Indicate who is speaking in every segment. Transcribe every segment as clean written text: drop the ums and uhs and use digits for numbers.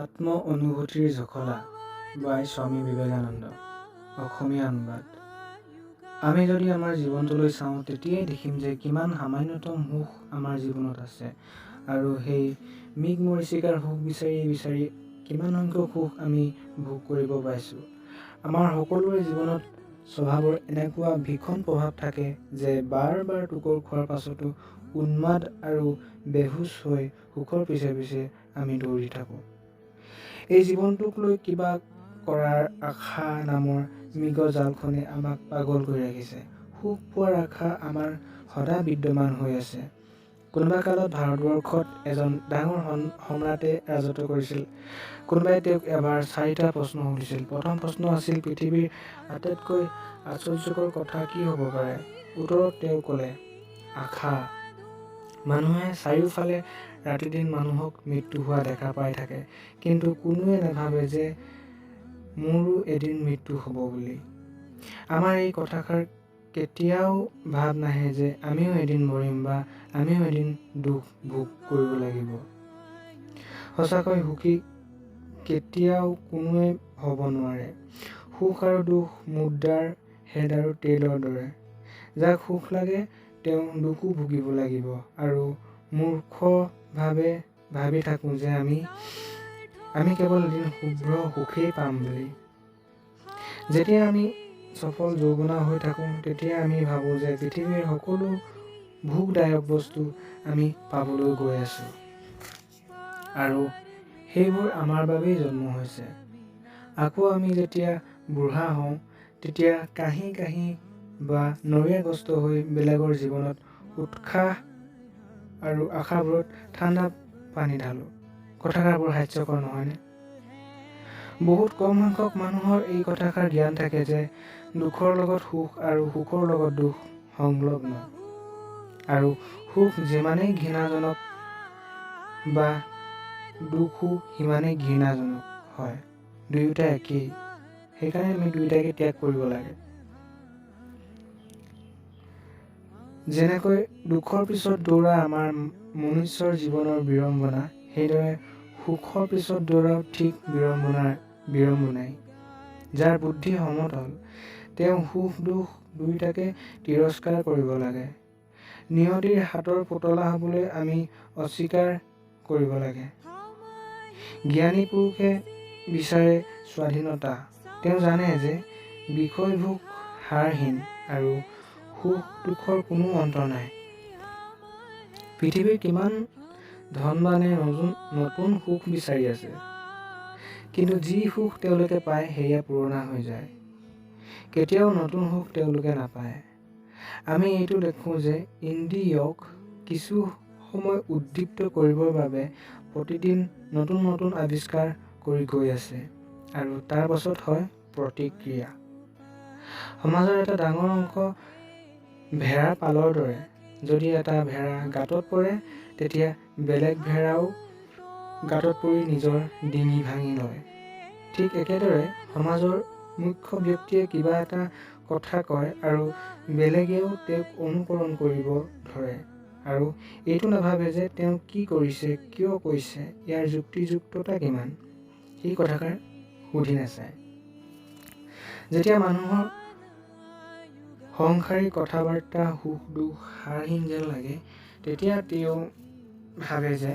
Speaker 1: আত্ম অনুভূতিৰ জখলা বাই স্বামী বিবেকানন্দ। অসমীয়া অনুবাদ। আমি যদি আমাৰ জীৱনটোলৈ চাওঁ, তেতিয়াই দেখিম যে কিমান সামান্যতম সুখ আমাৰ জীৱনত আছে, আৰু সেই মৃগ মৰীচিকাৰ সুখ বিচাৰি বিচাৰি কিমান সংখ্যক সুখ আমি ভোগ কৰিব পাইছোঁ। আমাৰ সকলোৰে জীৱনত স্বভাৱৰ এনেকুৱা ভীষণ প্ৰভাৱ থাকে যে বাৰ বাৰ টোকৰ খোৱাৰ পাছতো উন্মাদ আৰু বেহুচ হৈ সুখৰ পিছে পিছে আমি দৌৰি থাকোঁ। এই জীৱনটোক লৈ কিবা কৰাৰ আশা নামৰ মৃগজালখনে আমাক পাগল কৰি ৰাখিছে। সুখ পোৱাৰ আশা আমাৰ সদা বিদ্যমান হৈ আছে। কোনোবা কালত ভাৰতবৰ্ষত এজন ডাঙৰ সম্ৰাটে ৰাজত্ব কৰিছিল। কোনোবাই তেওঁক এবাৰ চাৰিটা প্ৰশ্ন সুধিছিল। প্ৰথম প্ৰশ্ন আছিল, পৃথিৱীৰ আটাইতকৈ আশ্চৰ্যকৰ কথা কি হ'ব পাৰে? উত্তৰত তেওঁ ক'লে, আশা। মানুহে চাৰিওফালে ৰাতিদিন মানুহক মৃত্যু হোৱা দেখা পাই থাকে, কিন্তু কোনোৱে নাভাবে যে মোৰো এদিন মৃত্যু হ'ব বুলি। আমাৰ এই কথাষাৰ কেতিয়াও ভাৱ নাহে যে আমিও এদিন মৰিম বা আমিও এদিন দুখ ভোগ কৰিব লাগিব। সঁচাকৈ সুখী কেতিয়াও কোনোৱে হ'ব নোৱাৰে। সুখ আৰু দুখ মুদ্ৰাৰ হেড আৰু টেইলৰ দৰে। যাক সুখ লাগে তেওঁ দুখো ভুগিব লাগিব। আৰু মূৰ্খভাৱে ভাবি থাকোঁ যে আমি কেৱল এদিন শুভ্ৰ সুখেই পাম বুলি। যেতিয়া আমি সফল যৌৱনা হৈ থাকোঁ, তেতিয়া আমি ভাবোঁ যে পৃথিৱীৰ সকলো ভোগদায়ক বস্তু আমি পাবলৈ গৈ আছোঁ আৰু সেইবোৰ আমাৰ বাবেই জন্ম হৈছে। আকৌ আমি যেতিয়া বুঢ়া হওঁ, তেতিয়া কাঁহি কাঁহি বা নৰিয়াগ্ৰস্ত হৈ বেলেগৰ জীৱনত উৎসাহ আৰু আশাবোৰত ঠাণ্ডা পানী ঢালোঁ। কথাষাৰ বৰ হাস্যকৰ নহয়নে? বহুত কম সংখ্যক মানুহৰ এই কথাষাৰ জ্ঞান থাকে যে দুখৰ লগত সুখ আৰু সুখৰ লগত দুখ সংলগ্ন, আৰু সুখ যিমানেই ঘৃণাজনক বা দুখো সিমানেই ঘৃণাজনক হয়, দুয়োটা একেই। সেইকাৰণে আমি দুয়োটাকে ত্যাগ কৰিব লাগে। যেনেকৈ দুখৰ পিছত দৌৰা আমাৰ মনুষ্যৰ জীৱনৰ বিড়ম্বনা, সেইদৰে সুখৰ পিছত দৌৰাও ঠিক বিড়ম্বনাই। যাৰ বুদ্ধি সমতল, তেওঁ সুখ দুখ দুয়োটাকে তিৰস্কাৰ কৰিব লাগে। নিয়তিৰ হাতৰ পুতলা হ'বলৈ আমি অস্বীকাৰ কৰিব লাগে। জ্ঞানী পুৰুষে বিচাৰে স্বাধীনতা। তেওঁ জানে যে বিষয়ভোগ সাৰহীন আৰু সুখ দুখৰ কোনো অন্ত নাই। পৃথিৱীৰ কিমান ধনবানে নতুন সুখ বিচাৰি আছে, কিন্তু যি সুখ তেওঁলোকে পায় সেয়া পুৰণা হৈ যায়। কেতিয়াও নতুন সুখ তেওঁলোকে নাপায়। আমি এইটো দেখোঁ যে ইন্দ্ৰিয়ক কিছু সময় উদ্দীপ্ত কৰিবৰ বাবে প্ৰতিদিন নতুন নতুন আৱিষ্কাৰ কৰি গৈ আছে, আৰু তাৰ পাছত হয় প্ৰতিক্ৰিয়া। সমাজৰ এটা ডাঙৰ অংশ ভেড়াৰ পালৰ দৰে। যদি এটা ভেড়া গাঁতত পৰে, তেতিয়া বেলেগ ভেড়াও গাঁতত পৰি নিজৰ ডিঙি ভাঙি লয়। ঠিক একেদৰে সমাজৰ মুখ্য ব্যক্তিয়ে কিবা এটা কথা কয় আৰু বেলেগেও তেওঁক অনুকৰণ কৰিব ধৰে, আৰু এইটো নাভাবে যে তেওঁ কি কৰিছে, কিয় কৈছে, ইয়াৰ যুক্তিযুক্ততা কিমান, সেই কথাষাৰ সুধি নাচায়। যেতিয়া মানুহৰ সংসাৰী কথা বাৰ্তা সুখ দুখ সাৰহীন যেন লাগে, তেতিয়া তেওঁ ভাবে যে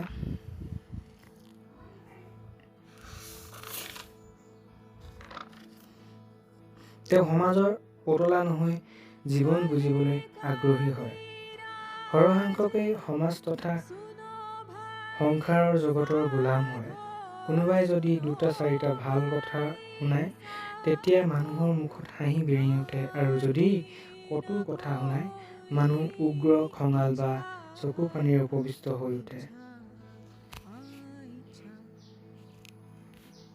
Speaker 1: তেওঁ সমাজৰ পুতলা নহৈ জীৱন বুজিবলৈ আগ্ৰহী হয়। সৰহসংখ্যকেই সমাজ তথা সংসাৰৰ জগতৰ গোলাম হয়। কোনোবাই যদি দুটা চাৰিটা ভাল কথা শুনায়, তেতিয়া মানুহৰ মুখত হাঁহি বিৰিঙি উঠে, আৰু যদি কটু কথা শুনায়, মানুহ উগ্ৰ, খঙাল বা চকু পানীৰে উপবিষ্ট হৈ উঠে।